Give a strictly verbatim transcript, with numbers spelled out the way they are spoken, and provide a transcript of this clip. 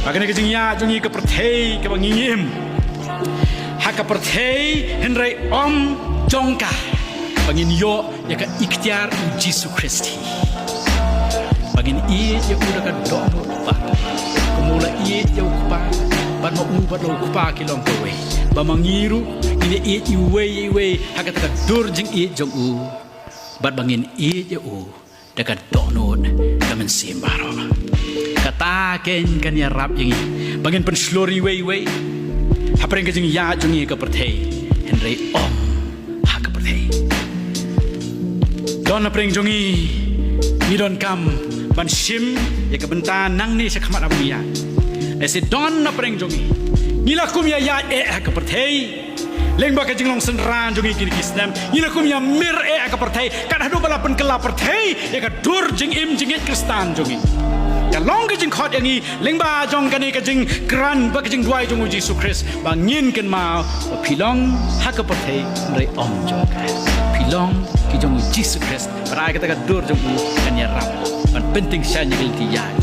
Ba kane ka jingïaid jong ngi ka pyrthei kaba ngi im ha ka pyrthei, hynrei ym jong ka, ba ngin ïoh ïa ka iktiar u Jisu Khrist hi. Ba ngin ïeit ïa u da ka dohnud baroh, kumba u la ïeit ïa u Kpa, bad ma u bad la u Kpa ki long kawei. Ba ma ngi ruh ngin ïeit iwei ïa iwei ha kata ka dur jingïeit jong u, bad ba ngin ïeit ïa u da ka dohnud ka mynsiem baroh. Kata keiñ kan ïarap ïa ngi ba ngin pynshlur iwei iwei hapdeng ka jingïaid jong ngi ha ka pyrthei, hynrei ym ha ka pyrthei. Don hapdeng jong ngi, ngi donkam ban shim ïa ka bynta nangne shakhmat haba ngi ïaid. Lehse don hapdeng jong ngi, ngi la kum ïaid eh ha ka pyrthei. Lyngba ka jinglong synran jong ngi kine ki snem, ngi la kum ïamir eh ha ka pyrthei, kat haduh ba la pynkylla pyrthei ïa ka dur jingim jingngeit Khristan jong ngi. Ka long ka jingkhot ïa ngi lyngba jong kane ka jingkren bad ka jingduwai jong u Jisu Khrist, ba ngin kynmaw ba phi long ha ka pyrthei, hynrei ym jong ka. Phi long ki jong u Jisu Khrist. Bad ai kata ka dur jong u kan ïarap ban pyntyngshaiñ ïa ka lynti ïaid